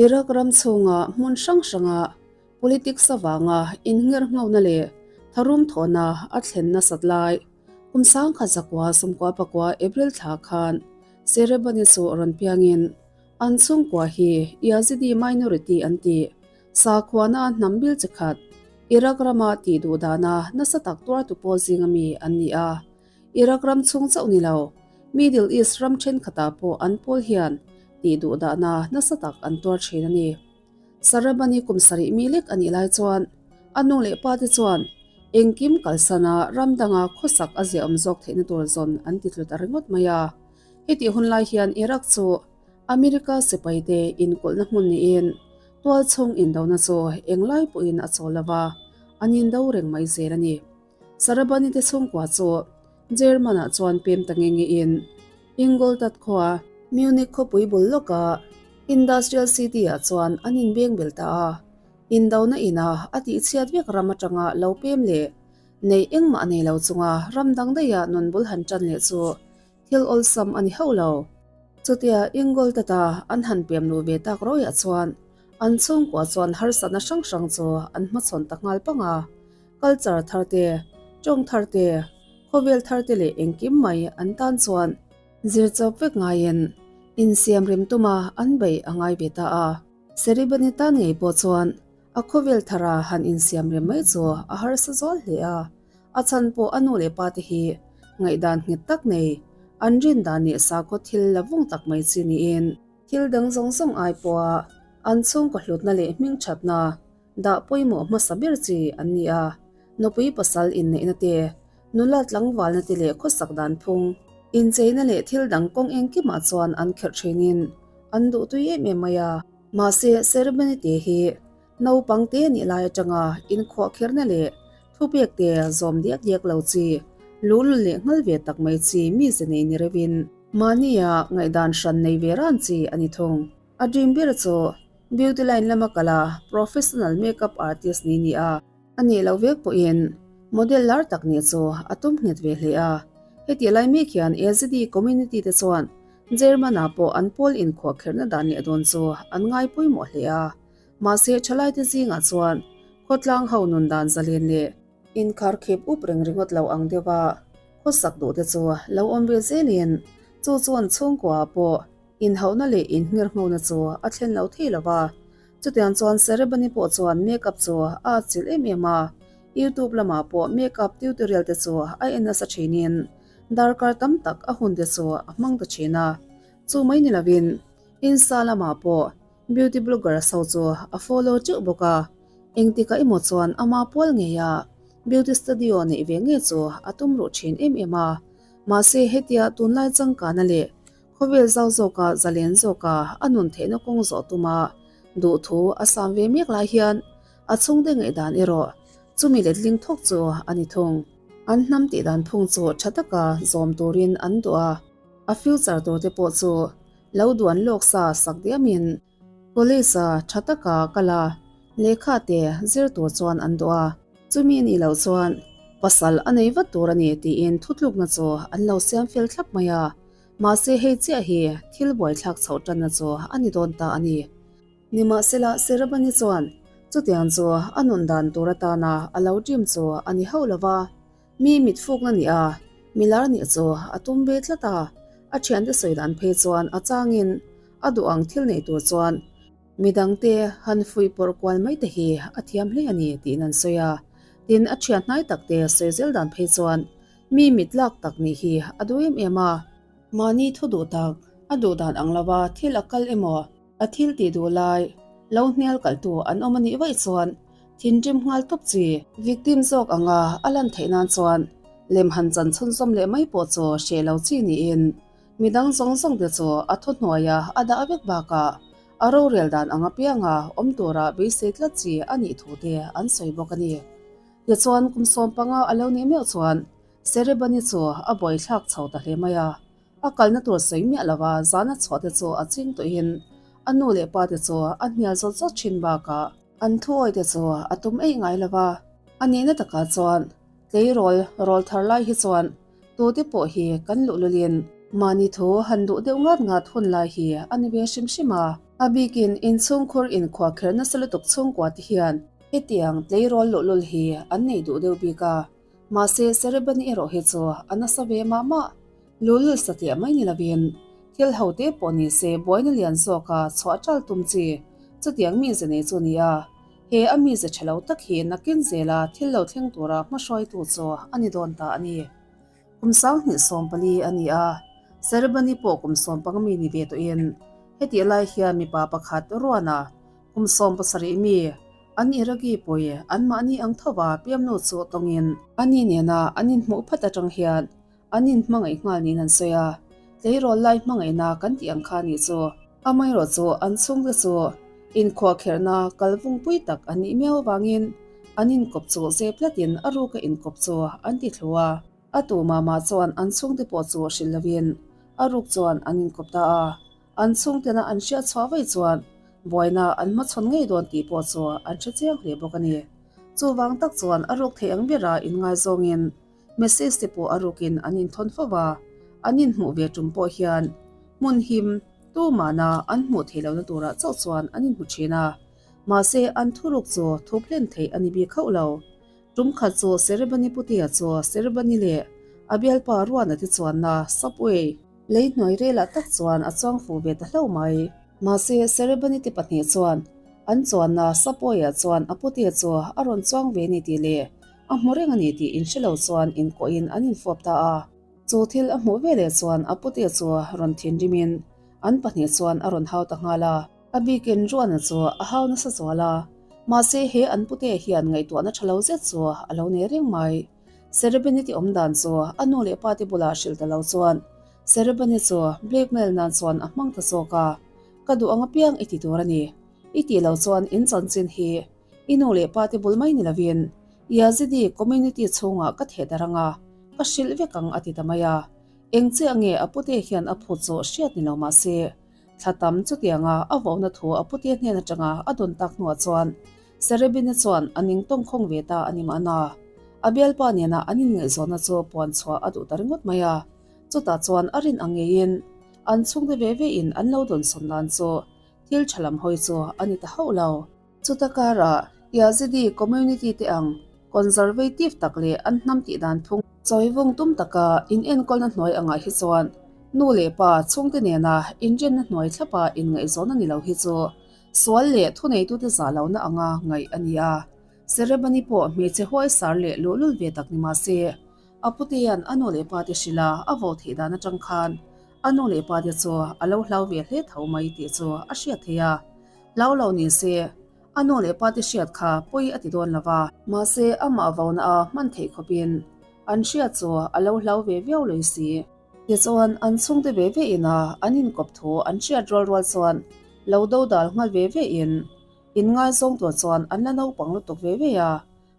Iraq ram chhunga hmun hrang hranga politics avanga innghirnghona leh tharum thawhna a thlen nasat lai kum 1999 April thla khan Serebani chu rawn piangin an chhungkua hi Yazidi minority an tih sakhuana hnam bil chi khat Iraq rama tih duh dana nasa tak tuartu pawl zinga mi an ni a. Iraq ram chhung chauh ni lo, Middle East ram thenkhatah pawh an pawl hian tih duh dahna nasa tak an tuar thin a ni. Sarabani kum sarih mi lek a nih lai chuan a nu leh pa te chuan engkim kalsana ram danga khawsak a ziahawm zawk theihna tur zawn an ti tlut a ringawt mai a. Hetih hun lai hian Iraq chu America sipaite inkulhna hmun niin tualchhung indona chu englai pawhin a chawl lova, an indo reng mai zel a ni. Sarabani te chhungkua chu German ah chuan pem ta nge nge in Ingolstadt khua, Munich khawpui bul lawka Industrial City ah chuan an inbeng bel ta a, indona ina a tihchhiat vek ram atanga lo pem leh neih engmah nei lo chunga ram dang daiha nun bul han tan leh chu thil awlsam a ni hauh lo. Chutia Ingolstadt a an han pem luh ve tak rawihah chuan an chhungkua chuan harsatna hrang hrang chu an hmachhawn ta nghal pang a. Culture thar te, tawng thar te, khawvel thar te leh engkim mai an tan chuan zir chawp vek ngaiin insiam rem tuma an beih a ngai ve ta a. Seribani tan ngei pawh chuan a khawvel thara han insiam rem mai chu a harsa zual hle a, a chhan pawh a nu leh pa te hi ngaihdan nghet tak nei, an rin dan leh sakhaw thil la vung tak mai chi niin thil dang zawng zawng ai pawha an chhungkaw hlutna leh hmingthatna Dah pawimawh hmasa ber chi an ni a, nupui pasal inneihna te, nula tlangvalna te leh khawsak dan phung, incheina leh thil dang kawng engkimah chuan an kherh thinin an duhtui em em mai a. Mahse, ceremony te hi naupang te nih lai atanga inkhuahkherna leh thupek te zawm diak diak lo chi, luhlul leh nghal ve tak mai chi mize nei ni reuhin mahnia ngaihdan hran nei ve ran chi a ni thung. A dream ber chu beauty line lama kal a professional makeup artist ni ni a, a nih loh vek pawhin model lar tak nih chu a tum nghet ve hle a. Hetih lai mek hian Yazidi community te chuan German ah pawh an pawl inkhuahkherhna dan leh dawn chu an ngai pawimawh hle a, mahse thalaite zingah chuan khawtlang ho nun dan zalen leh inkharkhip up reng ringawt lo ang deuh a khawsak duh te chu lo awm ve zelin chu chuan chhungkua ah pawh Inhauhna leh inhngirhnghona chu a thlen lo thei lo va, chutiang chuan Serebani pawh chuan makeup chu a atchilh em em a, YouTube lamah pawh makeup tutorial te chu a en nasa thinin darkar tam tak a hun te chu a hmang ta thin a, chu mai ni lovin Insta lamah pawh beauty blogger so chu a follow teuh bawk a, engtikah emaw chuan ama pual ngeia beauty studio neih ve ngei chu a tum ruh thin em em a, mahse hetia tunlai changkana leh Khawvel zau zawka zalen zawka a nun theihna kawng zawh tuma duhthu a sam ve mek lai hian a chhungte ngaihdan erawh chumi letling thawk chu a ni thung. An hnam tihdan phung chu tha taka zawm turin an duh a, a future turte pawh chu lo duan lawk sa sak diamin College-a tha taka kal a, lehkha te zir tur chuan an duh a. Chumi nih loh chuan pasal a nei vat tur a ni tiin thutlukna chu an lo siam fel thlap mai a. Mahse hei chiah hi thil buaithlak chhoh tanna chu a ni dawn ta a ni. Nimahsela Serabani chuan chutiang chu a nun dan tur atana a lo dream chu a ni hauh lo va, mi mitfukna nih a, milar nih chu a tum ve tlat a, a thiante sawi dan phei chuan a changin a duh ang thil nei tur chuan midangte han fuih pawrh kual mai te hi a thiam hle a ni tiin an sawi a, tin a thian hnai takte sawi zel dan phei chuan Mi mit lak tak nih hi a duh em em a. Mahni thu duh tak, a duh dan ang lova thil a kal emaw, a thil tih duh lai, lo hnial kalhtu an awm a nih vaih chuan thinrim nghal tawp chi. Victim zawk anga a lan theih nan chuan lem han chan chhunzawm leh mai pawh chu hreh lo chi niin midang zawng zawng te chu a thuhnuaia a dah vek bakah a rorel dan ang apianga awm tura beisei tlat chi a nih thu te an sawi bawk a ni. Tichuan kum 15 a lo nih meuh chuan Serebani chu a buaithlak chho ta hle mai a, a kalna tur sawi miah lova zana chhuah te chu a ching tawhin a nu leh pa te chu a hnial zawt zawt thin bakah an thuawi te chu a tum eih ngai lova, a nihna takah chuan tleirawl rawl thar lai hi chuan tute pawh hi kan luh lulin mahni thu han duh deuh ngat ngat hun lai hi a ni ve hrim hrim a. A bikin inchhungkhur inkhuahkherh nasa lutuk chhungkua te hian hetiang tleirawl luhlul hi an nei duh deuh bik a, mahse Serebani erawh hi chu a nasa ve mah mah. Luhlul satliah mai ni lovin thil ho te pawh ni se buaina lian zawka chhuah ṭal tum chi chutiang mize nei chu a ni a, he a mize ṭha lo tak hi nakin zela thil lo thleng tura hmahruaitu chu a ni dawn ta a ni. Kum 2014 a ni a, Serebani pawh kum sawmpanga mi ni ve tawhin hetih lai hian mipa pakhat Ruana kum 17 mi an Iraqi pawi anmahni ang thova piamnu chu tawngin ani nena an inhmuh phat atang hian an inhmangaih nghal niin an sawi a, tleirawl lai hmangaihna kan tih ang kha nih chu. Amaherawh chu an chhungte chu inkhuahkherhna kalvungpui tak an nih miau avangin an inkawp chu zep tlatin a ruka inkawp chu an ti thlu a. A tu mah mah chuan an chhungte pawh chu hrilh lovin a ruk chuan an inkawp ta a. An chhungtena an hriat chhuah vaih chuan buaina an hmachhawn ngei dawn tih pawh chu an hre chiang hle bawk a ni. Chuvang tak chuan a ruk thei ang bera inngaizawngin Message te pawh a rukin an inthawn fo va, an inhmuh ve tum pawh hian hmun him tu mahna an hmuh theih lohna turah chauh chuan an inhmu thin a. Mahse, an thuruk chu thup hlen theih a ni bik hauh lo. Tum khat chu Serebani Putea chu Serebani leh a bialpa Ruana te chuanna subway lei hnuai relah tak chuan a chuang fuh ve ta hlauh mai. Mahse, Serebani te pahnih chuan an chuanna subway-ah chuan a Putea chu a rawn chuang ve ni tih leh A hmu reng a ni tih inhre lo chuan inkawhin an infawp ta a. Chu thil a hmuh veleh chuan a pute chu rawn thinrimin an pahnih chuan a rawn hau ta nghal a. A bikin Ruana chu a hau nasa zual a, mahse he an pute hian ngaihtuahna tha lo zet chu a lo nei reng mai. Serebeni ti awm dan chu a nu leh pa te bulah hrilh ta lo chuan Serebeni chu blackmail nan chuan a hmang ta zawk a, Ka duh ang apiang i ti tur a ni. I tih lo chuan in chanchin hi I nu leh pa te bul mai ni lovin Yazidi community chhungah ka theh darh anga ka hrilh vek ang a ti ta mai a. Eng chiah nge a pute hian a phut zawh hriat ni lo mah se, thla tam chutianga a vauhna thu a pute hnen atanga a dawn tak hnuah chuan Serebina chuan a ning tawngkhawng ve ta a ni mahna. A bialpa nena an inngaihzawnna chu puan chhuah a duh ta ringawt mai a. Chutah chuan a rin ang ngeiin an chhungte ve ve in an lo dawnsawn dan chu thil tha lam hawi chu a ni ta hauh lo. Chuta karah Yazidi community te ang conservative tak leh an hnam tih dan phung chawivung tum taka inenkawlna hnuai angah hi chuan nu leh pa chhungte nena inrinna hnuai thlapa inngaihzawn a ni lo hi chu sual leh thuneitute zah lohna anga ngaih a ni a. Serebani pawh hmeichhe huaisar leh luhlul ve tak ni mah se, a putea'n a nu leh pa te hrilh a a vo theih dan atang khan a nu leh pa te chu a lo hlau ve hle tho mai tih chu a hriat theih a. Hlau lo ni se, a nu leh pa te hriat kha pawi a ti dawn lo va. Mahse, amah vauna a hman theih khawpin an hriat chu a lo hlau ve viau loi si. Tichuan, an chhungte ve ve ina an inkawp thu an hriat rual rual chuan lo do dal nghal ve ve in, inngaizawng tur chuan an la naupang lutuk ve ve a.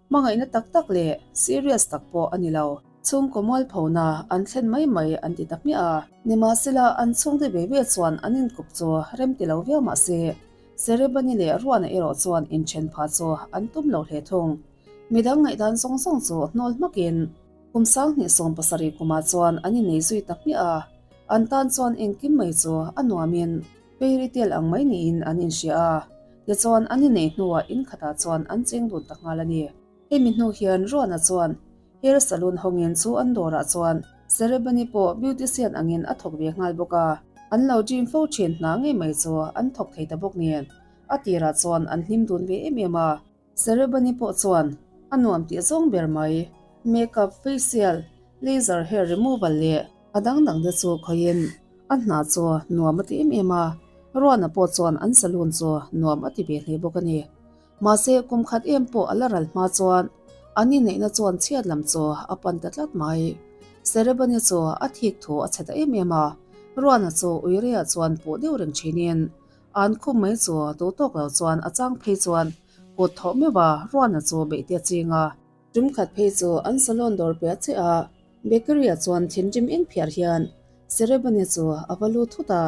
Hmangaihna tak tak leh serious tak pawh a ni lo. Chhungkaw mualphona an thlen mai mai an ti ta hmiah a. Nimahsela, an chhungte ve ve chuan an inkawp chu rem ti lo viau mah se, Serebani leh Ruana erawh chuan inthen pha chu an tum lo hle thung. Midang ngaihdan zawng zawng chu hnawl hmakin kum 2017 kumah chuan an innei zui ta hmiah a, an tan chuan engkim mai chu a nuamin fairy tale ang mai niin an inhria a. Tichuan, an inneih hnuah in khatah chuan an cheng dun ta nghal a ni. Hemi hnu hian Ruana chuan hair salon hawngin chu an dawrah chuan Serebani pawh beautician angin a thawk ve nghal bawk a. An lo dream fo thin hna ngei mai chu an thawk thei ta bawk nen a tirah chuan an hlim dun ve em em a. Serebani pawh chuan a nuam tih zawng ber mai, makeup, facial, laser hair removal leh a dang dang te chu khawihin a hna chu nuam a ti em em a, Ruana pawh chuan an saloon chu nuam a ti ve hle bawk a ni. Mahse, kum khat em pawh a la ral hma chuan an inneihna chuan chhiat lam chu a pan ta tlat mai. Serebani chu a thik thu a chhe ta em em a, Ruana chu uireah chuan puh deuh reng thinin an khum mai chu duh tawk lo chuan a chang phei chuan kut thawh meuh a, Ruana chu beih te a ching a. Tum khat phei chu an salon dawr piah chiah a, bakery-ah chuan thinrim eng phiar hian Serebani chu a va lut thut a,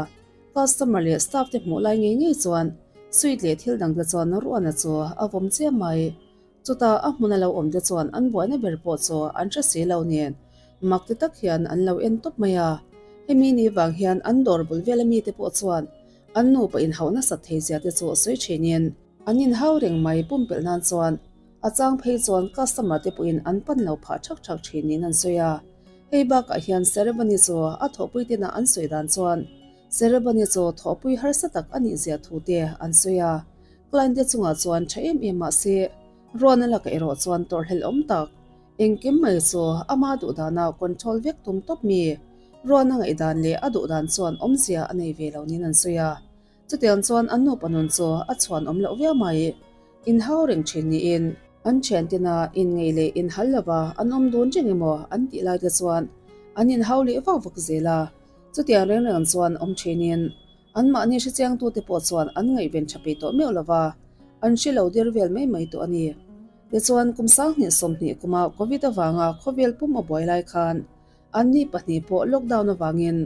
customer leh staff te hmuh lai ngei ngei chuan sweet leh thil dang te chuan Ruana chu a vawm chiam mai. Chutah a hmun a lo awm te chuan an buaina ber pawh chu an hre si lo nen mak ti tak hian an lo en tawp mai a. Hemi ni vang hian an dawr bul vela mite pawh chuan. An nupa inhauh nasat thei zia te chu sawi thinin an inhau reng mai pumpelh nan chuan a chang phei chuan customer te pawhin an pan lo phah thak thak thin niin an sawi a. Hei bakah hian Serebani chu a thawhpui tena an sawi dan chuan Serebani chu thawhpui harsa tak a nih zia thu te an sawi a. Client te chungah chuan tha em em mah se Ruahna lakah erawh chuan tawrhhlelh awm tak Engkim mai chu ama duhdana control vek tum tawp mi? Ruahna ngaihdan leh a duhdan chuan awmzia a nei ve lo niin an sawi a. Chutiang chuan an nupa nun chu a chhuan awm loh viau mai. Inhau reng thin niin an thiantina inngeih leh inhal lova an awm dun reng emaw an tih lai te chuan an inhau leh vak vak zel a. Chutiang reng reng chuan awm thinin Anmahni hrechiangtute pawh chuan an ngaihven tha peih tawh meuh lova, an hre lo der vel mai mai tawh a ni. Tichuan, kum 2020 kuma Covid avanga khawvel pum a buai lai khan anni pahnih pawh lockdown avangin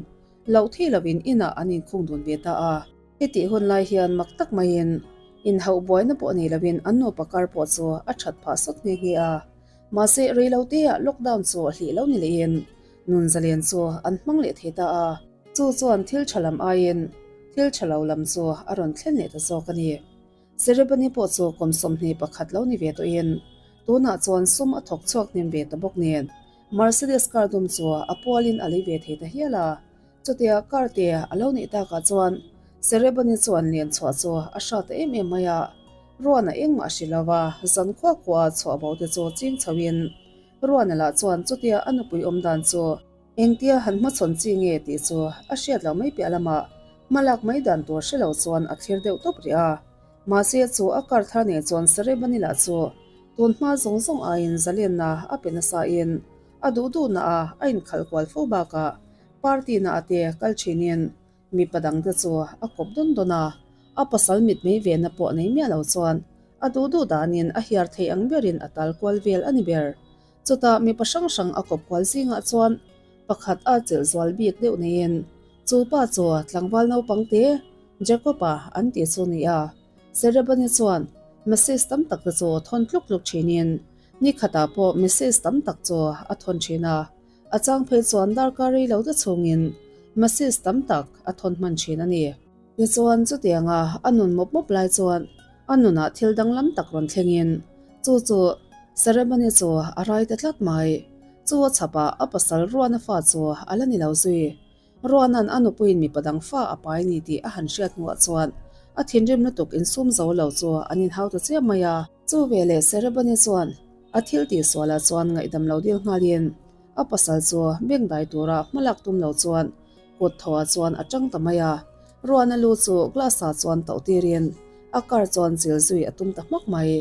loh thei lovin inah an inkhung dun ve ta a. Hetih hun lai hian mak tak maiin inhauh buaina pawh nei lovin an nupa kar pawh chu a that phah sawt nghe nghe a. Mahse, reiloteah lockdown chu a hlih lo ni lehin nun zalen chu an hmang leh thei ta a. Chu chuan thil tha lam aiin thil tha lo lam chu a rawn thlen leh ta zawk a ni. Serebani pawh chu kum 21 lo ni ve tawhin tunah chuan sum a thawk chhuak hnem ve ta bawk nen Mercedes car dum chu a pualin a lei ve thei ta hial a. Chutia car te a lo neih takah chuan Serebani chuan len chhuah chu a hra ta em em mai a. Ruana engmah a hri lo va, zan khua khua chhuah bo te chu ching chhoin Ruana lah chuan chutia a nupui awm dan chu Engtia han hmachhawn chi nge tih chu a hriat loh mai piah lamah hmalak mai dan tur hre lo chuan a thlir deuh tawp rih a. Mahse chu a kar thar nei chuan Sarebani lah chu tun hma zawng zawng aiin zalenna a pe nasa in a duh duhna a a inkhalh kual fo bakah party na a te kal thinin mipa dangte chu a kawp dawn dawn a, a pasal mitmei vena pawh nei miah lo chuan a duh duh danin a hiar thei ang berin a tal kual vel a ni ber. Chutah mipa hrang hrang a kawp kual zingah chuan pakhat a chelh zual bik deuh neiin chu pa chu tlangval naupang te Jacob-a an tih chu ni a. Serebani chuan message tam tak te chu thawn tluk tluk thinin ni khatah pawh message tam tak chu a thawn thin a. A chang phei chuan darkar rei lo te chhungin message tam tak a thawn hman thin a ni. Tichuan chutianga a nun mawp mawp lai chuan a nunah thil danglam tak rawn thlengin chu chu Serebani chu a rai ta tlat mai. Chu a chhapah a pasal Ruana fa chu a la ni lo zui. Ruana'n a nupuiin mipa dang fa a pai ni tih a han hriat hnuah chuan a thinrim lutuk insum zo lo chu an inhau ta chiam mai a. Chu veleh Serebani chuan a thil tihsualah chuan ngaihdam lo dil nghalin a pasal chu bengdai tura hmalak tum lo chuan kut thawhah chuan a tang ta mai a. Ruana lu chu glass-ah chuan tauh tirin a car chuan chil zui a tum ta hmak mai.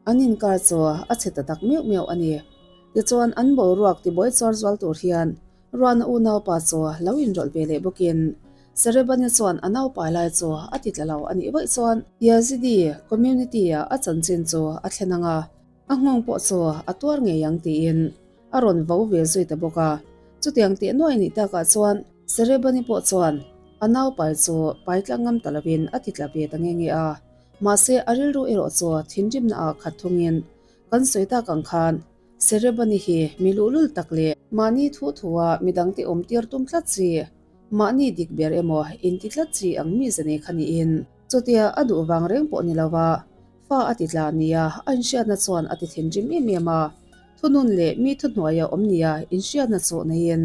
An inkar chu a chhe ta tak meuh meuh a ni. Tichuan an boruak tibuai chuar zual tur hian Ruana unaupa chu lo inrawlh ve leh bawkin Serebani chuan a naupai lai chu a ti tla lo a nih vaih chuan Yazidi community-ah a chanchin chu a thlen ang a, a nghawng pawh chu a tuar ngei ang tiin a rawn vo ve zui ta bawk a. Chutiang teh nuai nih takah chuan Serebani pawh chuan a naupai chu pai tlang ngam ta lovin a ti tla ve ta nge nge a. Mahse a rilru erawh chu thinrimna ah khat thungin kan sawi tak ang khan Serebani hi mi luhlul tak leh mahni thu thua midangte awm tir tum tlat chi, mahni dik ber emaw inti tlat chi ang mi ze nei kha niin chutia a duh vang reng pawh ni lova fa a ti tla nia a inhriatna chuan a ti thinrim em em a, thunun leh mi thuhnuaia awm nia inhriatna chu neiin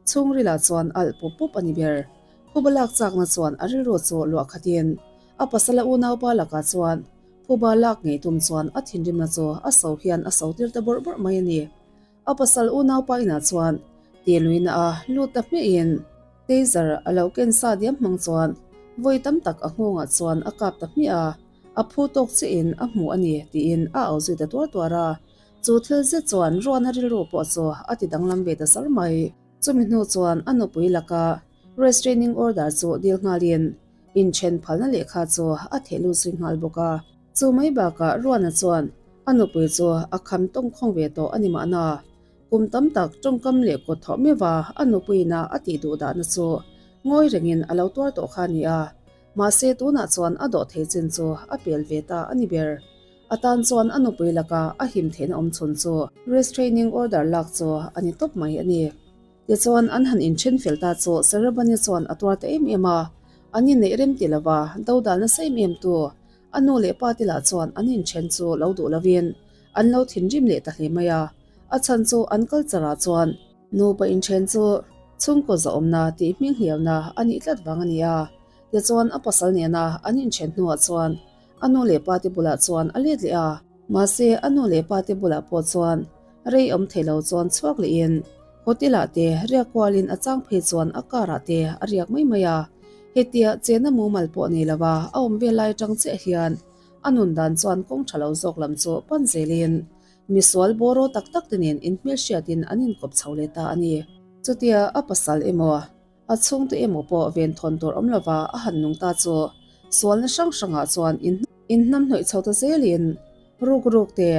chhungrilah chuan alh pup pup a ni ber. Phuba lak chakna chuan a rilru chu luah khatin a pasala unaupa lakah chuan phuba lak ngei tum chuan a thinrimna chu a so hian a so tir ta bawrh bawrh mai a ni. A pasal unaupa inah chuan tiluina a lut ta hmiahin taser a lo ken sa diam hmang chuan vawi tam tak a nghawngah chuan a kap ta hmiah a, a phu tawk chiahin a hmu a ni tiin a au zui ta tuar tuar a. Chu thil zet chuan Ruana rilru pawh chu a ti danglam ve ta sar mai. Chumi hnu chuan a nupui laka restraining order chu dil nghalin inthen phalna lehkha chu a theh lut zui nghal bawk a. Chu mai bakah Ruana chuan a nupui chu a kham tawngkhawng ve tawh a ni mahna. Kum tam tak tawngkam leh kut thawh meuha a nupuiina a tih duh dahna chu ngawi rengin a lo tuar tawh kha a ni a. Mahse tunah chuan a dawh thei chin chu a pel ve ta a ni ber. A tan chuan a nupui laka a him theihna awm chhun chu restraining order lak chu a ni tawp mai a ni. Tichuan an han inthen fel ta chu Sarabani chuan a tuar ta em em a. An inneih rem ti lova dodal nasa em em tu a nu leh pa te lah chuan an inthen chu lo duh lovin an lo thinrim leh ta hle mai a, a chhan chu an culture ah chuan nupa inthen chu chhungkaw zahawmna tih hming hliauna a nih tlat vang a ni a. Tichuan a pasal nena an inthen hnuah chuan a nu leh pa te bulah chuan a let leh a. Mahse a nu leh pa te bulah pawh chuan rei awm thei lo chuan chhuak lehin hotel ah te riak kualin a chang phei chuan a car ah te a riak mai mai a. Hetia chena mumal pawh nei lova a awm vel lai atang chiah hian a nun dan chuan kawng tha lo zawk lam chu pan zelin misual bawraw tak tak te nen inhmelhriatin an inkawp chho leh ta a ni. Chutia a pasal emaw A chhungte emaw pawh venthawn tur awm lova a han nung ta chu sualna hrang hrangah chuan in hnamhnawih chho ta zelin ruk ruk te,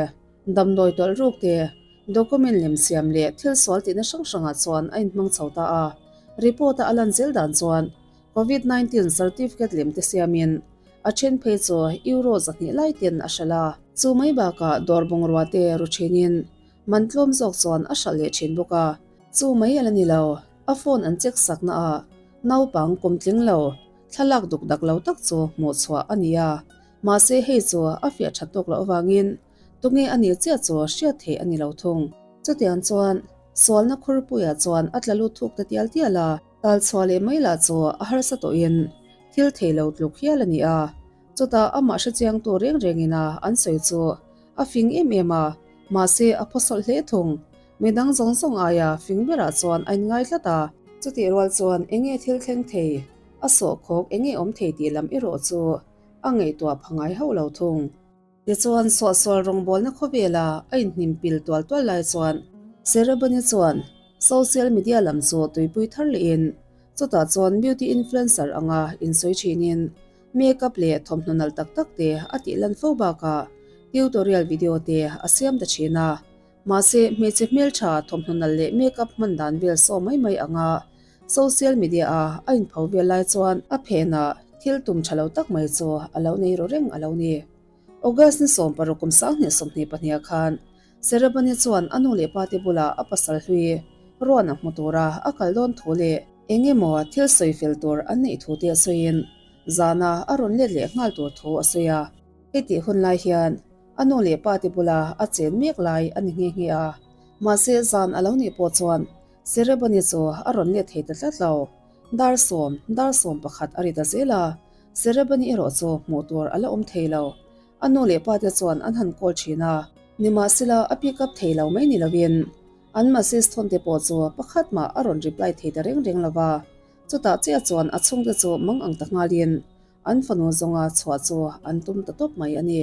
damdawi tawlh ruk te, document lem siam leh thil sual tihna hrang hrangah chuan a inhmang chho ta a. Report-a a lan zel dan chuan Covid 19 certificate lem te siamin a then phei chu euro 200 lai ten a hralh a. Chu mai bakah dawr bungrua te ru thinin man tlawm zawk chuan a hralh leh thin bawk a. Chu mai a la ni lo. A phone an check sakna ah naupang kum tling lo, thlalak duk dak lo tak chu hmuh chhuah a ni a. Mahse hei chu a fiah that tawk loh avangin tunge a nih chiah chu hriat theih a ni lo thung. Chutiang chuan sualna khurpuiah chuan a tla lut thuk ta tial tial a, tal chhuah leh mai lah chu a harsa tawhin thil thei lo tluk hial a ni a. Chutah amah hrechiangtu reng rengin a an sawi chu a fing em em a, mahse a phawsawlh hle thung. Mi dang zawng zawng aia fing berah chuan a inngai tlat a. Chutih rual chuan eng nge thil thleng thei, a sawhkhawk eng nge awm thei tih lam erawh chu a ngaihtuah pha ngai hauh lo thung. Tichuan, suahsual rawngbawlna khawvela a inhnim pil tual tual lai chuan Serebani chuan social media lam chu tuipui thar lehin chutah chuan beauty influencer anga insawi thinin makeup leh thawmhnaw nalh tak tak te a tih lan fo bakah tutorial video te a siam ta thin a. Mahse, hmeichhe hmeltha thawmhnaw nalh leh makeup hman dan vel saw mai mai anga social media a a inpho vel lai chuan a phenah thil tum tha lo tak mai chu a lo nei ru reng a lo ni. August ni 16 kum 2022 khan Serebani chuan a nu leh pate bulah a pasal hlui ruan a hmu tura a kal dawn thu leh eng emaw thil sawi fel tur an neih thu te a sawiin zana a rawn let leh nghal tur thu a sawi a. Hetih hun lai hian A nu leh pa te bula a chen mek lai a ni nghe nghe a, mahse zan a lo nih pawh chuan Serebani chu a rawn let thei ta tlat lo. Dar sawm, dar 11 a ri ta zel a, Serebani erawh chu hmuh tur a la awm thei lo. A nu leh pa te chuan an han call thin a, nimahsela a pick up thei lo mai ni lovin an message thawn te pawh chu pakhat mah a rawn reply thei ta reng reng lo va. Chutah chiah chuan a chhungte chu mang ang ta nghalin An fanu zawnga chhuah chu an tum ta tawp mai a ni.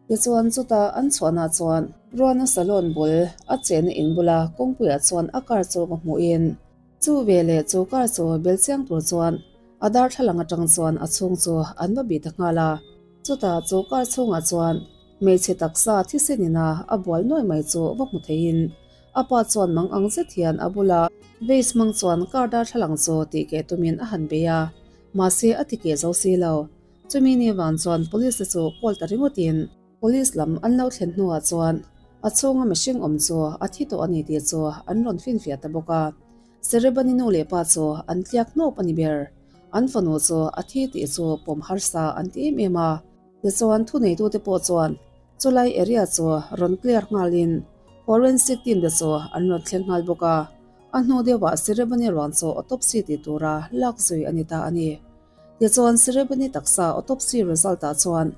Tichuan chutah an chhuahna chuan Ruana salon bul a chenna in bula kawngpuiah chuan a car chu va hmuhin chu veleh chu car chu bel chiang tur chuan a darthlalang atang chuan a chhung chu an va bih ta nghal a. Chutah chu car chhungah chuan hmeichhe taksa thisen ina a bual nuai mai chu va hmu theihin a pa chuan mang ang zet hian a bula vase hmang chuan car darthlalang chu tihkeh tumin a han bei a. Mahse a ti keh zo si lo. Chumi ni vang chuan police te chu call ta ringawtin police lam an lo thlen hnuah chuan a chhunga mihring awm chu a thi tawh a ni tih chu an rawn finfiah ta bawk a. Serebani nu leh pa chu an tliak hnawp a ni ber. An fanu chu a thi tih chu pawm harsa an ti em em a. Tichuan thuneitute pawh chuan chulai area chu rawn clear nghalin forensic team te chu an rawn thleng nghal bawk a. A hnu deuhah Serebani ruang chu autopsy tih tura lak zui a ni ta a ni. Tichuan Serebani taksa autopsy result ah chuan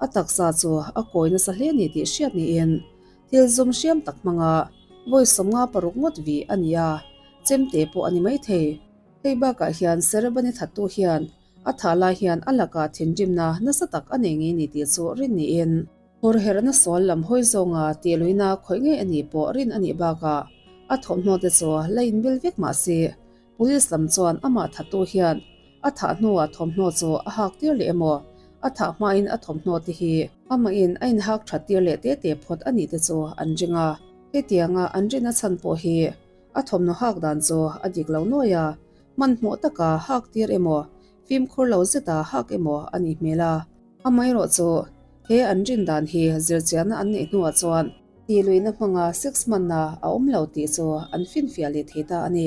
a taksa chu a kawi nasa hle ni tih hriat niin thil zum hriam tak hmanga vawi 56 ngawt vih a ni a, chemte pawh a ni maithei. Hei bakah hian Serebani thattu hian a thah lai hian a lakah thinrimna nasa tak a nei ngei ni tih chu rin niin Phur herhna sawl lam hawi zawnga tih luihna khawih ngei a nih pawh rin a nih bakah a thawmhnaw te chu la inbil vek mah se Police lam chuan amah thattu hian a thah hnuah thawmhnaw chu a hak tir leh emaw a thah hmain a thawmhnaw te hi amahin a inhak that tir leh te te phawt a nih te chu an ring a. Hetianga an rin a chhan pawh hi a thawmhnaw hak dan chu a dik lo nuai a, hmanhmawh taka hak tir emaw fimkhur lo zeta hak emaw a nih hmel a. Amaherawh chu he an rin dan hi zirchiahna an neih hnuah chuan tih luihna hmanga sex hmanna a awm lo tih chu an finfiah leh thei ta a ni.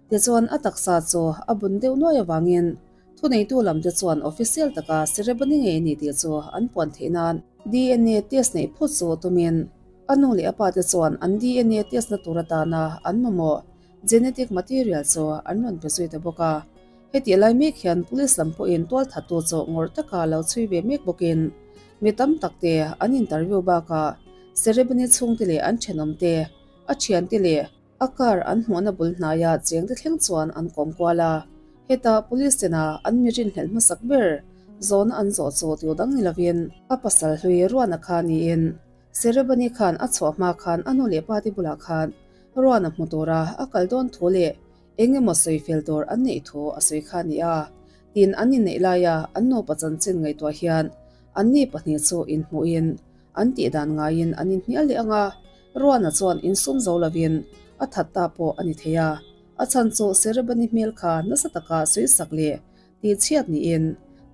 Tichuan a taksa chu a bun deuh nuai avangin. Thuneitu lamte chuan official taka Serebani ngei a ni tih chu an puan theih nan DNA test neih phawt chu tumin a nu leh a pate chuan an DNA test na tur atana an mamawh genetic material chu an rawn pe zui ta bawk a. Hetih lai mek hian police lam pawhin tualthattu chu ngawrh taka lo chhui ve mek bawkin mi tam takte an interview bakah Serebani chhungte leh an thenawmte, a thiante leh A car an hmuhna bul hnaia chengte thleng chuan an kawm kual a, heta police tena an mi rinhlelh hmasak ber zawhna an zawh chu tiu dang ni lovin a pasal hlui Ruana kha niin Serebani khan a chhuah hma khan a nu leh pate bulah khan Ruana hmu tura a kal dawn thu leh eng emaw sawi fel tur an neih thu a sawi kha a ni a, tin an inneih laia an nupa chanchin ngaihtuah hian anni pahnih chu inhmuhin An tih dan ngaiin an inhnial leh ang a, Ruana chuan insum zo lovin a that ta pawh a ni thei a. A chhan chu Serebani hmel kha nasa taka sawisak leh tihchhiat niin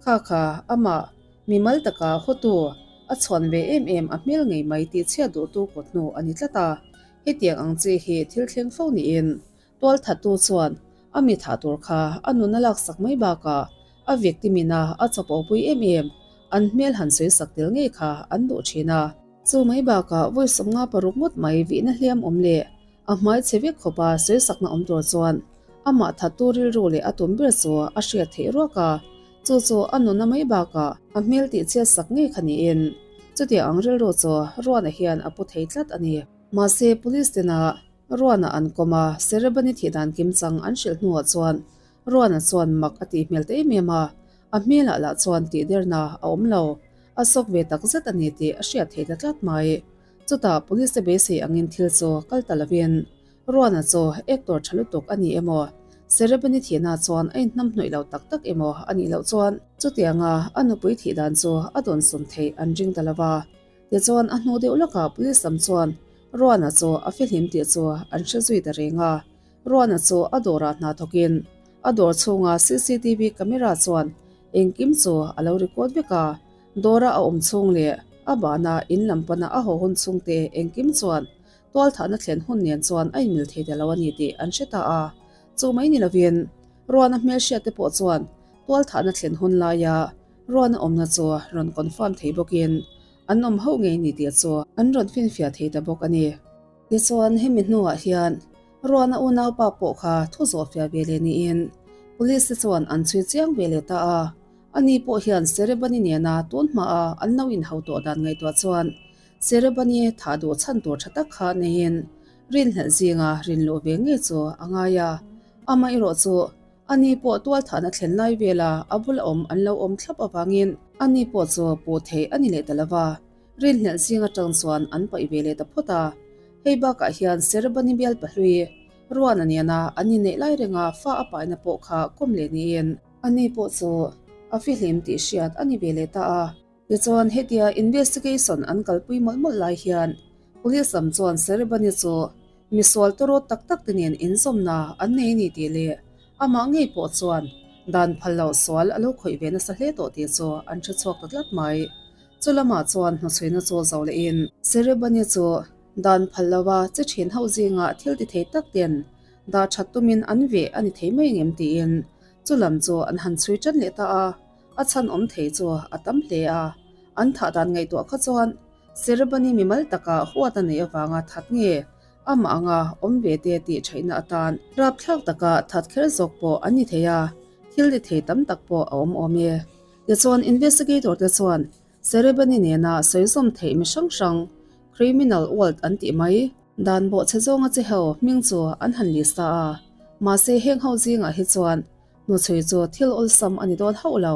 kha kha amah mimal taka hawtu a chhuan ve em em a hmel ngei mai tihchhiat duhtu kawt hnu a ni tlat a. Hetiang ang chi hi thil thleng fo niin Tualthattu chuan a mi thah tur kha a nun a laksak mai bakah a victim in a a chawpawpui em em, an hmel han sawisak tel ngei kha an duh thin a. Chu mai bakah vawi 56 ngawt mai vihna hliam awm leh a hmai chhe vek khawpa sawisakna awm tur chuan amah thattu rilru leh a tum ber chu a hriat theih ruak a, chu chu a nuna mai bakah a hmel tihchhiatsak ngei kha niin chutiang ang rilru chu Ruana hian a pu thei tlat a ni. Mahse police tena Ruana an kawm a, Serebani thih dan kimchang an hrilh hnuah chuan Ruana chuan mak a tih hmel ta em em a, a hmelah lah chuan tihderna a awm lo, a sawk ve tak zet a ni tih a hriat thei ta tlat mai. Chutah police te beisei angin thil chu kal ta lovin Ruana chu actor tha lutuk a ni emaw, Serebani thihna chuan a inhnamhnawih lo tak tak emaw a nih loh chuan chutianga a nupui thih dan chu a dawn sum theih an ring ta lova. Tichuan a hnu deuh lawkah police lam chuan Ruana chu a fihlim tih chu an hre zui ta reng a. Ruana chu a dawrah hna thawkin a dawr chhunga cctv camera chuan engkim chu a lo record vek a. Dawra a awm chhung leh a bahna in lam pana a haw hun chhungte engkim chuan tualthahna thlen hun nen chuan a inmil thei ta lo a ni tih an hre ta a. Chu mai ni lovin Ruana hmelhriatte pawh chuan tualthahna thlen hun laia Ruana awmna chu rawn confirm thei bawkin an awm hauh ngei ni tih chu an rawn finfiah thei ta bawk a ni. Tichuan hemi hnuah hian Ruana unaupa pawh kha thu zawhfiah ve leh niin Police te chuan an chhui chiang ve leh ta a. Ani pawh hian Serebani nena tun hmaa an lo inhau tawh dan ngaihtuah chuan Serebani thah duh chhan tur tha tak kha neiin rinhlelh zinga rinluh ve ngei chu a ngai a. Amaherawh chu Ani pawh tualthahna thlen lai vela a bula awm an lo awm thlap avangin ani pawh chu puh theih a ni leh ta lo va, rinhlelh zing atang chuan an paih ve leh ta phawt a. Hei bakah hian Serebani bial pahlui Ruana nena an inneih lai renga fa a paina pawh kha kawm leh niin ani pawh chu a fihlim tih hriat a ni ve leh ta a. Tichuan hetia investigation an kalpui mawlh mawlh lai hian Police lam chuan Serebani chu Misual tawrawt tak tak te nen inzawmna an nei a ni tih leh amah ngei pawh chuan dan phal loh sual a lo khawih ve nasa hle tawh tih chu an hre chhuak ta tlat mai. Chu lamah chuan hnuchhuina chu zo lehin Serebani chu dan phal loha che thin ho zinga thil ti thei tak ten dah that tumin an veh a ni thei mai ngem tiin chu lam chu an han chhui tan leh ta a, a chhan awm thei chu a tam hle a, an thah dan ngaihtuah kha chuan Serebani mimal taka huat a neih avanga that nge amah anga awm ve te tih theihna atan rapthlak taka that kher zawk pawh an ni thei a, thil ni thei tam tak pawh a awm awm e. Tichuan investigator te chuan Serebani nena sawi zawm theih mi hrang hrang criminal world an tih mai dan bawhchhe zawnga che ho hming chu an han list ta a, mahse heng ho zingah hi chuan hnuchhui chu thil awlsam a ni dawn hauh lo.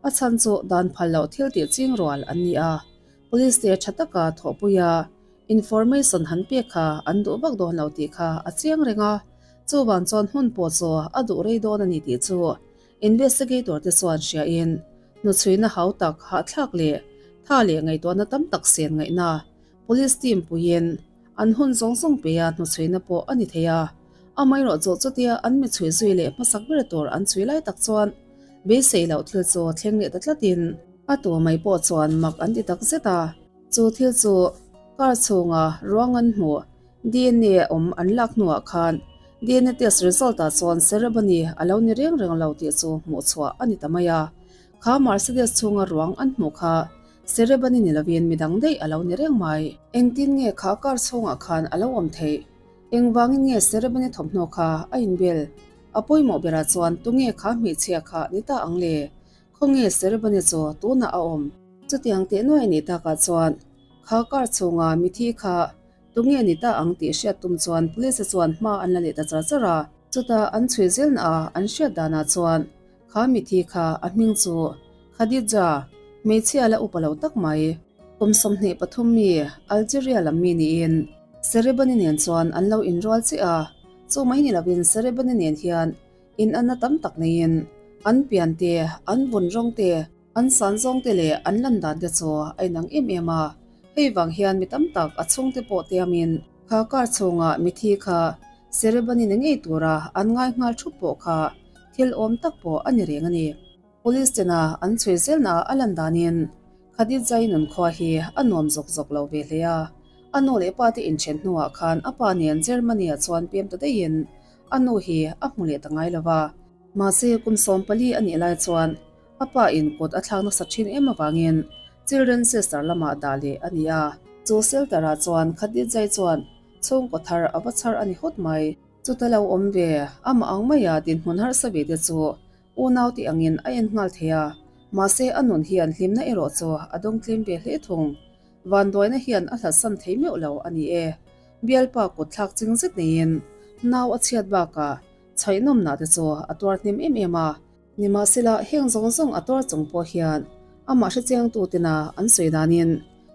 A chhan chu dan phal loh thil tih ching rual an ni a, Police te tha taka thawhpuia information han pek kha an duh vak dawn lo tih kha a chiang reng a, chuvang chuan hmun pawh chu a duh rei dawn a ni tih chu investigator te chuan hriain hnuchhuina hau tak hahthlak leh tha leh ngaihtuahna tam tak sen ngaihna Police team puiin an hun zawng zawng peia hnuchhuina pawh a ni thei a. Amaherawh chu chutia an mi chhui zui leh hmasak ber tur an chhui lai tak chuan beisei loh thil chu thleng leh ta tlatin a tu mai pawh chuan mak an ti tak zet a. Chu thil chu car chhunga ruang an hmuh DNA awm an lak hnuah khan DNA test result ah chuan Serabani a lo ni reng reng lo tih chu hmuh chhuah a ni ta mai a. Kha Mercedes chhunga ruang an hmuh kha Serabani ni lovin midang daih a lo ni reng mai. Engtin nge kha car chhungah khan a lo awm theih? Engvangin nge Serabani thawmhnaw kha a inbel? A pawimawh berah chuan tunge kha hmeichhia kha ni ta ang le? Khawnge Serabani chu tunah a awm? Chutiang teh nuai a nih takah chuan kha car chhunga mithi kha Tunge ni ta ang tih hriat tum chuan police chuan hma an la leh ta char char a. Chutah an chhui zelna a an hriat danah chuan kha mithi kha a hming chu Khadija, hmeichhia la upa lo tak mai, kum 23 mi Algeria lam mi niin Serebani nen chuan an lo inrual chiah a. Chu mai ni lovin Serebani nen hian inanna tam tak neiin an pian te, an vun rawng te, An san zawng te leh an lan dan te chu a inang em em a, hei vang hian mi tam tak a chhungte pawh tiamin kha car chhungah mithi kha Serebani ni ngei tura an ngai nghal thup pawh kha thil awm tak pawh a ni reng a ni. Police tena an chhui zelna a lan danin Khadijai nunkhua hi a nuam zawk zawk lo ve hle a, a nu leh pa te inthen hnuah khan a pa nen Germany-ah chuan pem ta daihin a nu hi a hmu leh ta ngai lo va. Mahse kum 14 a nih lai chuan A pa in kut a thlak nasa thin em avangin Children Sister lamah dah leh a ni a. Chu shelter ah chuan Khadijai chuan chhungkaw thar a va chhar a ni hawt mai. Chuta lo awm ve, amah ang maia dinhmun harsa ve te chu unau tih angin a en nghal thei a, mahse a nun hian hlimna erawh chu a dawng tlem ve hle thung. Vanduaina hian a hlatsan thei meuh lo a ni e. Bialpa kut thlak ching zet neiin nau a chhiat bakah chhaihnawmna te chu a tuar hnem em em a. Nimahsela, heng zawng zawng a tuar chung pawh hian amah hrechiangtu tena an sawi danin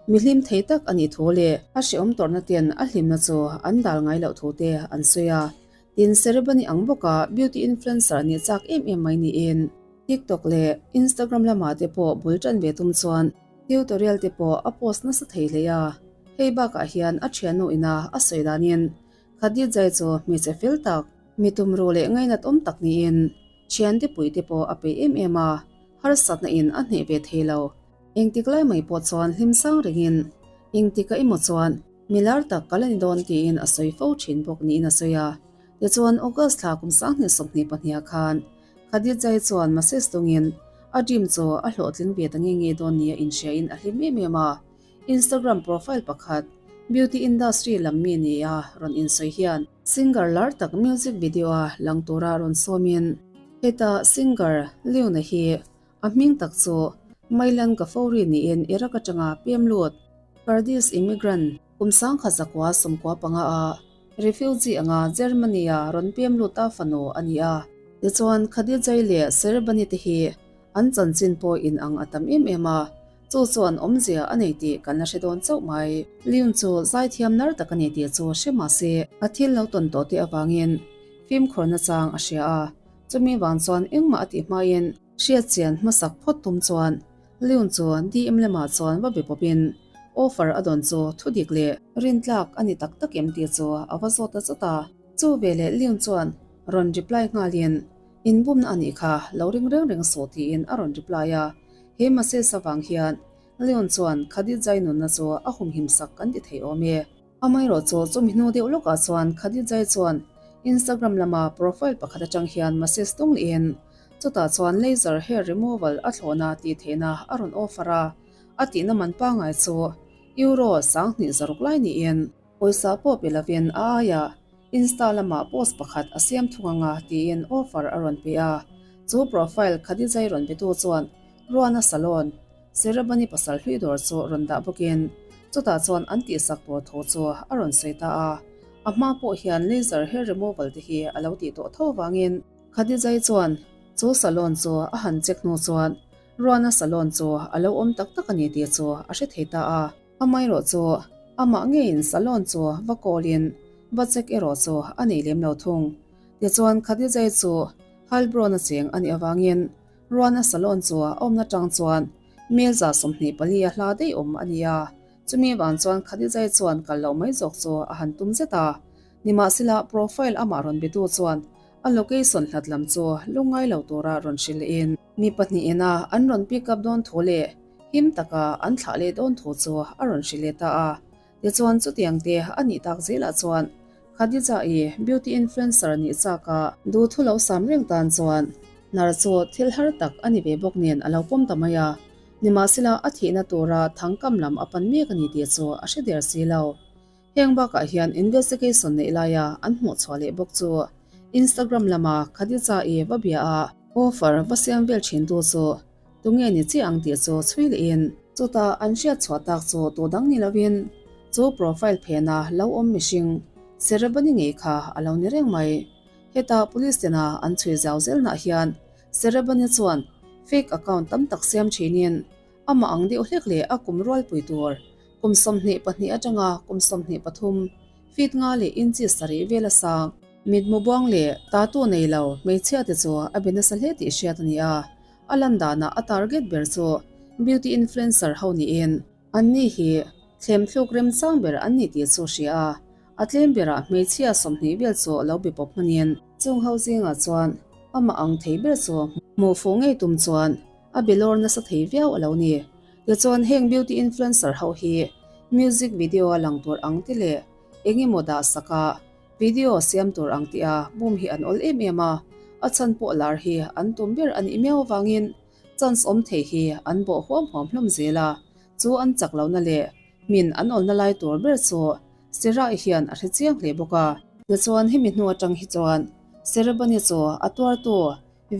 mi hlim thei tak a nih thu leh a hrehawm tawrhna ten a hlimna chu an dal ngai loh thu te an sawi a. Tin, Serebani ang bawka beauty influencer nih chak em em mai niin TikTok leh Instagram lamah te pawh bul tan ve tum chuan tutorial te pawh a post nasa thei hle a. Hei bakah hian a thiannu ina a sawi danin Khadijai chu hmeichhe fel tak, mi tumruh leh ngainat awm tak niin Thiante puite pawh a peih em em a, harsatna in a hneh ve thei lo. Engtik lai mai pawh chuan hlim sang rengin, engtika emaw chuan mi lar tak ka la ni dawn tiin a sawi fo thin bawk niin a sawi a. Tichuan August thla kum 2022 ah khan Khadijai chuan message dawngin a dream chu a hlawhtling ve ta nge nge dawn nia inhriain a hlim em em a. Instagram profile pakhat beauty industry lam mi nia rawn insawi hian singer lar tak music video a lang tura rawn sawmin heta singer Leona hi a hming tak chu Mailan Ghafouri niin Iraq atanga pem lut Kurdish immigrant kum 1995 a refugee anga Germany a rawn pem lut a fanu a ni a. Tichuan Khadijai leh Serebani te hi An chanchin pawh in ang a tam em em a, chu chuan awmzia a nei tih kan la hre dawn chauh mai. Leon chu zaithiam nar tak a ni tih chu hre mah se, a thil lo tawn tawh te avangin fimkhurna chang a hria a, chumi vang chuan engmah a tih hmain hriatchian hmasak phawt tum chuan Leon chu DM lamah chuan va be pawpin offer a dawn chu thudik leh rintlak a ni tak tak em tih chu a va zawt ta chawt a. Chu veleh Leon chuan rawn reply nghalin Inbumna a nih kha, lo ring reng reng suh tiin a rawn reply a. He message avang hian Leon chuan Khadijai nunna chu a humhim sak kan ti thei awm e. Amaherawh chu chumi hnu deuh lawkah chuan Khadijai chuan Instagram lama profile pakhat atang hian message tung lehin chutah chuan laser hair removal a thlawhna tih theihna a rawn offer a, a tihna man pangngai chu Euro 2600 lai niin Pawisa pawh pe lovin a aiah Insta lamah post pakhat a siam thung anga tiin offer a rawn pe a. Chu profile Khadijai rawn betu chuan Ruana Salon, Serabani pasal hlui dawr chu rawn dah bawkin chutah chuan an tihsak tur thu chu a rawn sawi ta a. A hma pawh hian laser hair removal te hi a lo tih tawh tho vangin Khadijai chuan chu salon chu a han check hnu chuan Ruana Salon chu a lo awm tak tak a ni tih chu a hre thei ta a. Amaherawh chu amah ngeiin salon chu va kawlin va check erawh chu a nei lem lo thung. Tichuan Khadijai chu Heilbronn a cheng a nih avangin Ruana salon chu a awmna tang chuan mel 24 a hla daih awm a ni a. Chumi vang chuan Khadijai chuan kal loh mai zawk chu a han tum zet a. Nimahsela profile amah rawn betu chuan a location hlat lam chu lungngai lo tura rawn hrilh lehin mi pahnihin a an rawn pick up dawn thu leh him taka an thlah leh dawn thu chu a rawn hrilh leh ta a. Tichuan chutiang te a nih tak zelah chuan Khadija-i beauty influencer nih chak a duhthu lo sam reng tan chuan hnar chu thil har tak a ni ve bawk nen a lo pawm ta mai a. Nimahsela a thihna tura thangkam lam a pan mek a ni tih chu a hre der si lo. Heng bakah hian investigation neih laia an hmuh chhuah leh bawk chu Instagram lama Khadija-i va bia a, offer va siam vel thintu chu tunge ni chiah ang tih chu chhui lehin chutah an hriat chhuah tak chu tu dang ni lovin chu profile phena lo awm mihring Serebani ngei kha a lo ni reng mai. Heta police tena an chhui zau zelnah hian Serebani chuan fake account tam tak siam thinin amah ang deuh hlek leh a kum rualpui tur Kum 22 atanga kum 23, feet nga leh inchi sarih vel a sang. Mitmu buang leh tatu nei lo hmeichhia te chu a be nasa hle tih hriat a ni a, a lan danah a target ber chu beauty influencer ho niin anni hi thlemthluk remchang ber an ni tih chu hria a, a tlem berah hmeichhia 20 vel chu lo be pawp hmanin. Chung ho zingah chuan amah ang thei ber chu hmuh fuh ngei tum chuan a be lawr nasa thei viau a lo ni. Tichuan heng beauty influencer ho hi music video a lang tur ang ti leh eng emaw dah sak a video siam tur ang tih a bum hi an awl em em a, a chhan pawh lar hi an tum ber a nih miau avangin chance awm thei hi an bawh huam huam hlawm zel a, chu an chak lohna leh hmin an awlna lai tur ber chu Serai hian a hre chiang hle bawk a. Tichuan hemi hnu atang hi chuan Serebani chu a tuartu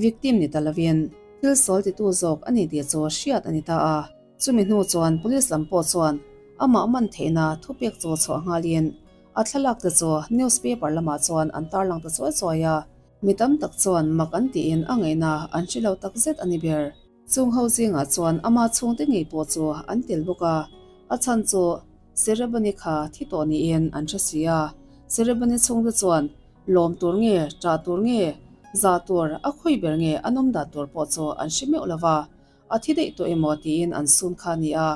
Victim ni ta lovin thil sawl titu zawk a ni tih chu hriat a ni ta a. Chumi hnu chuan police lam pawh chuan amah man theihna thupek chu chhuah nghalin a thlalak te chu newspaper lamah chuan an tarlang ta chuai chuai a. Mi tam tak chuan mak an tiin a ngaihna an hre lo takzet a ni ber. Chung ho zingah chuan ama chhungte ngei pawh chu an tel bawk a, a chhan chu Serebani kha thi tawh niin an hre si a. Serebani chhungte chuan lawm tur nge, ṭah tur nge, zah tur, a khawi ber nge an awm dan tur pawh chu an hre meuh lo va, a thi daih tawh emaw tiin an sun kha a ni a,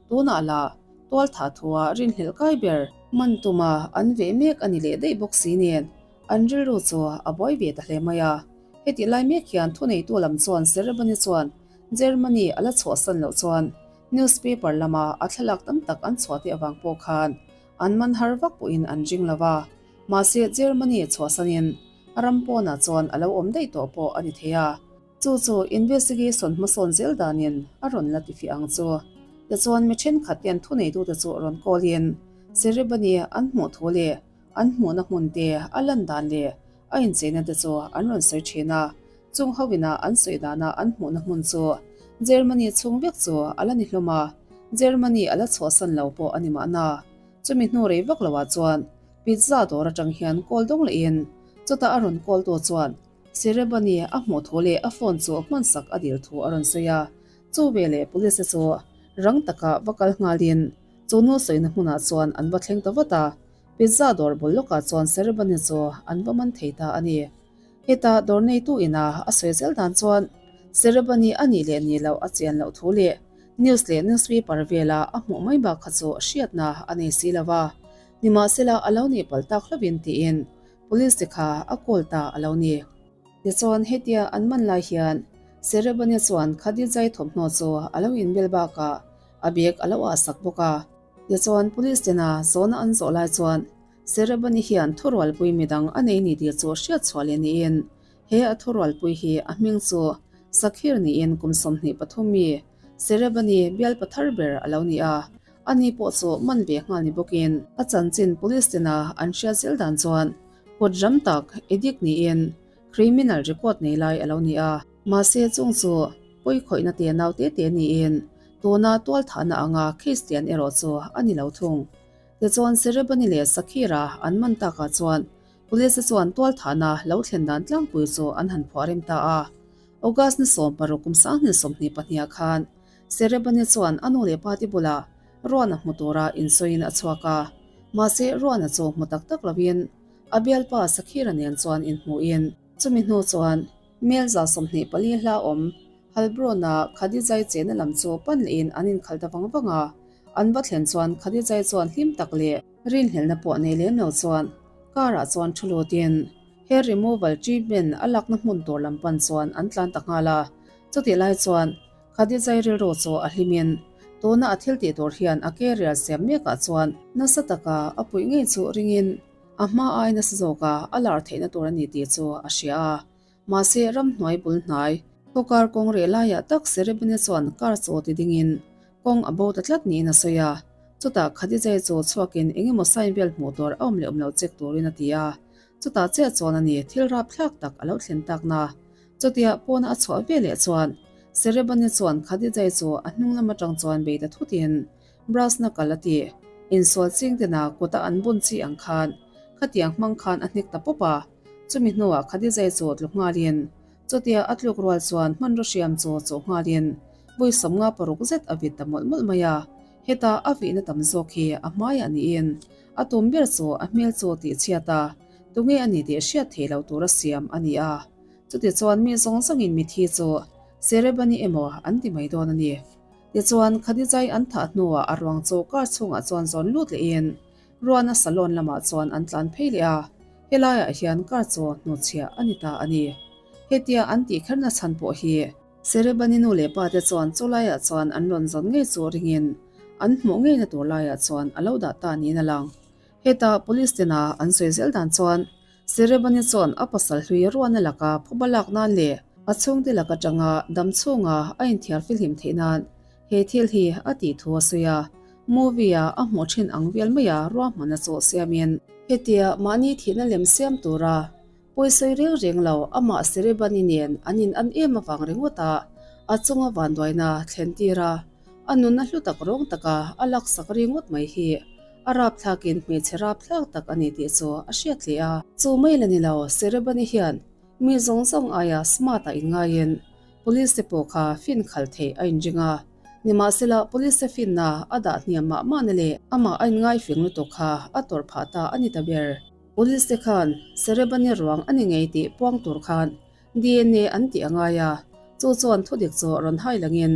tunah lah tual thah thua rinhlelh kai ber man tuma an veh mek a ni leh daih bawk si nen an rilru chu a buai ve ta hle mai a. Hetih lai mek hian thuneitu lam chuan Serebani chuan Germany a la chhuahsan loh chuan newspaper lama a thlalak tam tak an chhuah tih avang pawh khan an man har vak pawhin an ring lo va. Mahse Germany chhuahsanin ram pawnah chuan a lo awm daih tawh pawh a ni thei a. Chu chu investigation hmasawn zel danin a rawn la tifiah ang chu. Tichuan mi thenkhat ten thuneitute chu rawn call-in Serebani an hmuh thu leh An hmuhna hmun te, a lan dan leh a incheina te chu an rawn sawi thin a, chung ho ina an sawi dana an hmuhna hmun chu Germany chhung vek chu a la ni hlawm a, Germany a la chhuahsan lo pawh a ni mahna. Chumi hnu rei vak loah chuan pizza dawr atang hian call dawng lehin chutah a rawn call tu chuan Serebani a hmuh thu leh a phone chu hmansak a dil thu a rawn sawi a, chu veleh police te chu rang taka va kal nghalin chu nu sawina hmunah chuan an va thleng ta vat a. Pizza dawr bul lawkah chuan Serebani chu an va man thei ta a ni. Heta dawr neitu ina a sawi zel dan chuan Serebani a nih leh nih loh a chian loh thu leh news leh newspaper vela a hmuh mai bak kha chu hriatna a nei si lo va. Nimahsela a lo nih palh tak hlauhin tiin police te kha a call ta a lo ni. Tichuan hetia an man lai hian Serebani chuan Khadijai thawmhnaw chu a lo inbel bakah a bag a lo ah sak bawk a. Tichuan police tena zawhna an zawh lai chuan Serebani hian thurualpui midang a nei ni tih chu hriat chhuah leh niin he a thurualpui hi a hming chu Sakhir niin kum 23 mi Serebani bial pathar ber a lo ni a, ani pawh chu man ve nghal ni bawkin a chanchin police tena an hriat zel dan chuan kut ram tak addict niin criminal record nei lai a lo ni a. Mahse chung chu pawi khawihna te nau te te niin tuna tual thahna anga case lian erawh chu a ni lo thung. Tichuan Serebani leh Sakhira an man takah chuan police te chuan tual thahna lo thlen dan tlangpui chu an han phuah rem ta a. August ni 16 kum 2022 ah khan Serebani chuan a nu leh pa te bulah Ruana hmu tura insawiin a chhuak a. Mahse Ruana chu hmu tak tak lovin a bialpa Sakhira nen chuan inhmuhin chumi hnu chuan Melza 24 hla awm Halbron-a Khadijai chena lam chu pan lehin an inkhalh ta vang vang a. An va thlen chuan Khadijai chuan hlim tak leh rinhlelhna pawh nei lem lo chuan car-ah chuan thu lutin hair removal treatment a lakna hmun tur lam pan chuan an tlan ta nghal a. Chutih lai chuan Khadijai rilru chu a hlimin tuna a thil tih tur hian a career siam mekah chuan nasa taka a puih ngei chu ringin. A hma ai nasa zawka a lar theihna tur a ni tih chu a hria a. Mahse, ramhnuai bul hnai, khawkar kawng reh laiah tak Serebene chuan car chaw ti dingin kawng a bo ta tlat niin a sawi a. Chutah Khadijai chu chhuakin eng emaw sign vel hmuh tur a awm leh awm lo check turin a ti a. Chutah chiah chuan a ni thil rapthlak tak a lo thlen takna. Chutia pawna a chhuah ve leh chuan Serebane chuan Khadijai chu a hnung lam atang chuan bei ta thutin Brass na kal a ti. Insual ching tena kuta an bun chi ang khan khatiang hmang khan a hnek ta pawp a. Chumi hnuah Khadijai chu tluk nghalin chutia a tluk rual chuan hmanraw hriam chu chawh nghalin vawi 56 zet a vit ta mawlh mawlh mai a. Heta a vihna tam zawk hi a hmaiah niin a tum ber chu a hmel chu tihchhiat a, tunge a ni tih hriat theih loh tura siam a ni a. Chutichuan mi zawng zawngin mithi chu Serebani emaw an ti mai dawn a ni. Tichuan, Khadijai an thah hnuah a ruang chu car chhungah chuan zawn lut lehin Ruana salon lamah chuan an tlan phei leh a, helaiah hian car chu hnuchhiah a ni ta a ni. Hetia an tih kherna chhan pawh hi Serebani nu leh pa te chuan chu laiah chuan an rawn zawn ngei chu ringin an hmuh ngeina tur laiah chuan a lo dah ta niin a lang. Heta police tena an sawi zel dan chuan Serebani chuan a pasal hlui Ruana laka phuba lak nan leh a chhungte lak atanga dam chhunga a inthiar filhim theih nan he thil hi a tih thu a sawi a, movie-a a hmuh thin ang vel maia ruahmanna chu siamin. Hetia mahni thihna lem siam tura pawisawi reng reng lo amah Serebani nen an in an em avang ringawt a, a chunga vanduaina thlen tir a, a nunna hlu tak rawng taka a laksak ringawt mai hi a rapthlakin hmeichhe rapthlak tak a ni tih chu a hriat hle a. Chu mai la ni lo, Serebani hian mi zawng zawng aia smart ah inngaiin Police te pawh kha fin khalh theih a inring a, nimahsela Police te finna a dah hniam mah mahna leh amah a inngaifing lutuk kha a tawrh phah ta a ni ta ber. Police te khan Serebani ruang a ni ngei tih puang tur khan DNA an tih a ngai a, chu chuan thudik chu rawn hai langin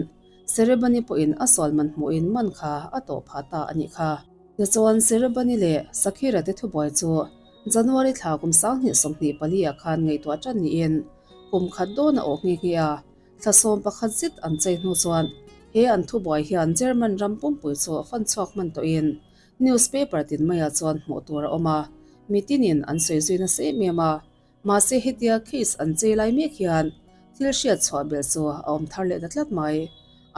Serebani pawhin a sual man hmuhin man kha a tawh phah ta a nih kha. Tichuan Serebani leh Sakhira te thubuai chu January thla kum 2024 ah khan ngaihtuah tan niin kum khat dawn a awh nghe nghe a, thla 11 zet an chei hnu chuan he an thubuai hian German ram pumpui chu fan chhuak hman tawhin newspaper tin maiah chuan hmuh tur a awm a, mitinin an sawi zui nasa em em a. Mahse hetia case an chei lai mek hian thil hriat chhuah belh chu a awm thar leh ta tlat mai.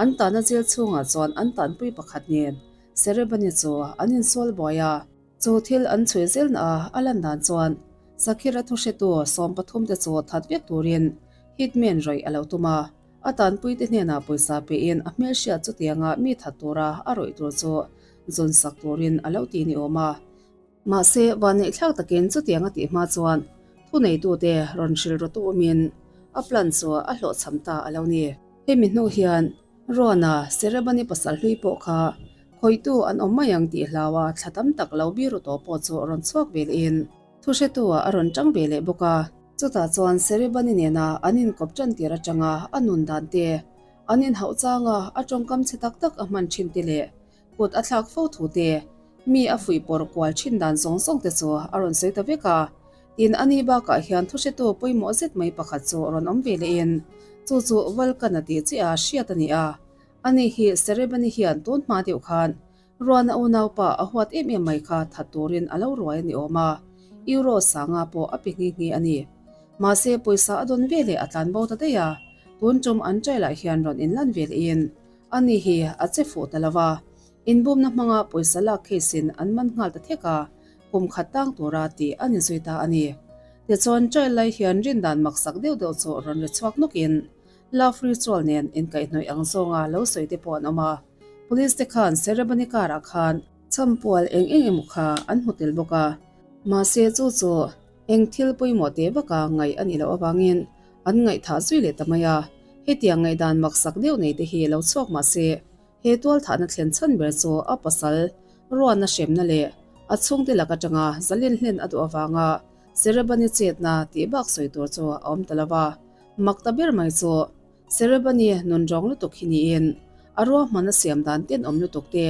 An tahna jail chhungah chuan an tanpui pakhat nen Serebani chu an insual buai a. Chu thil an chhui zelna a a lan dan chuan Sakhira thuhretu 13 te chu that vek turin hitman rawih a lo tum a. A tanpuite hnenah pawisa pein a hmelhriat chutianga mi that tura a rawih tur chu zawn sak turin a lo ti ni awm a. Mahse, vanneihthlak takin chutiang a tih hma chuan thuneitute rawn hrilh rawtu awmin a plan chu a hlawhchham ta a lo ni. Hemi hnu hian Ruana Serebani pasal hlui pawh kha khawitu an awm mai ang tih hlaua thla tam tak lo biru tawh pawh chu rawn chhuak ve lehin thuhretu-ah a rawn tang ve leh bawk a. Chutah chuan Serebani nena an inkawp tan tir atanga a nun dan te, an inhauh changa a tawngkam chhe tak tak a hman thin te leh kut a thlak fo thu te, mi a fuih pawr kual thin dan zawng zawng te chu a rawn sawi ta vek a. Tin, ani bakah hian thuhretu pawimawh zet mai pakhat chu rawn awm ve lehin chu chu Vulcan a tih chiah a hriat a ni a. Ani hi Serebani hian tun hma deuh khan Ruana unaupa a huat em em mai kha that turin a lo ruai a ni awm a, Euro sanga pawh a pe nghe nghe a ni. Mahse, pawisa a dawn ve leh a tlan bo ta daih a, tun tum an trial-ah hian rawn inlan ve lehin ani hi a che fuh ta lo va. Inbumna hmanga pawisa lak case-in an man nghal ta thek a, kum khat tang tura tih a ni zui ta a ni. Tichuan, trial lai hian rindan maksak deuh deuh chu rawn ri chhuak nawkin love ritual nen inkaihhnawih ang zawnga lo sawi te pawh an awm a. Police te khan Serebani car ah khan chhampual eng eng emaw kha an hmu tel bawk a, mahse chu chu eng thil pawimawh teh vaka ngaih a nih loh avangin an ngaihthah zui leh ta mai a. Hetiang ngaihdan maksak deuh nei te hi lo chhuak mahse he tualthahna thlen chhan ber chu a pasal ruahna hremna leh a chhungte lak atanga zalen hlen a duh avanga Serebani chetna tih bak sawi tur chu a awm ta lo va. Mak ta ber mai chu Serebani nun rawng lutuk hi niin a ruahman a siam dan tenawm lutuk te,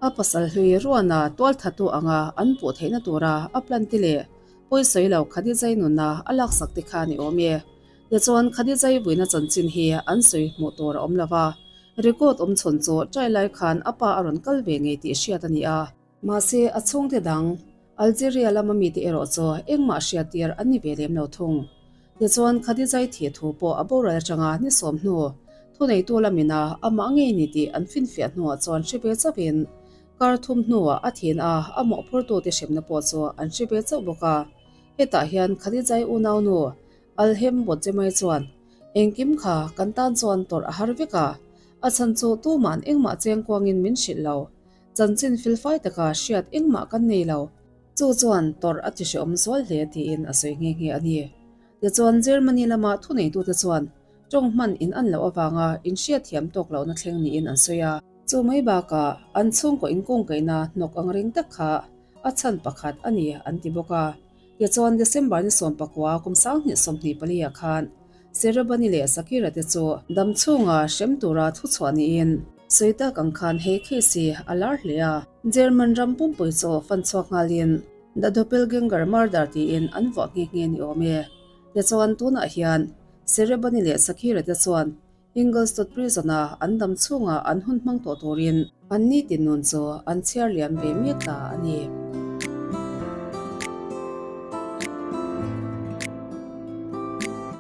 a pasal hlui Ruana tualthatu anga an puh theihna tura a plan te leh pawisawi lo Khadijai nuna a laksak te kha ni awm e. Tichuan Khadijai vuina chanchin hi an sawi hmuh tur a awm lo va, record awm chhawn chu ṭai lai khan a pa a rawn kal ve ngei tih hriat a ni a. Mahse, a chhungte dang, Algeria lama mite erawh chu engmah hriattir an ni ve lem lo thung. Tichuan, Khadijai thih thu pawh a boral atanga ni sawm hnu, thuneitu lamina amah ngei ni tih an finfiah hnuah chuan hre ve chauhin kar thum hnuah a thin a, a mawhphurtute hremna pawh chu an hre ve chauh bawk a. Hetah hian Khadijai unaunu Alhem Bawtchemai chuan, Engkim kha kan tan chuan tawrh a har vek a, a chhan chu tuma'n engmah chengkuangin min hrilh lo. Chanchin felfai taka hriat engmah kan nei lo. Chu chuan tawrh a ti hrehawm zual hle tiin a sawi nghe nghe a ni. Tichuan Germany lama thuneitute chuan tawng hman in an loh avanga inhriatthiam tawk lohna thleng niin an sawi a. Chu mai bakah an chhungkaw inkungkaihna hnawk ang reng tak kha a chhan pakhat a ni an ti bawk a. Tichuan December ni 19 kum 2024 ah khan Serebani leh Sakira te chu dam chhunga hrem tura thuchhuah niin sawi tak ang khan he case hi a lar hle a. German ram pumpui chu fan chhuak nghalin The Doppelganger Murder tiin an vuah nghe nghe ni awm e. Tichuan tunah hian Serebani leh Sakira te chuan Ingolstadt Prison-a an dam chhunga an hun hmang tawh turin an nitin nun chu an chhiar liam ve mek ta a ni.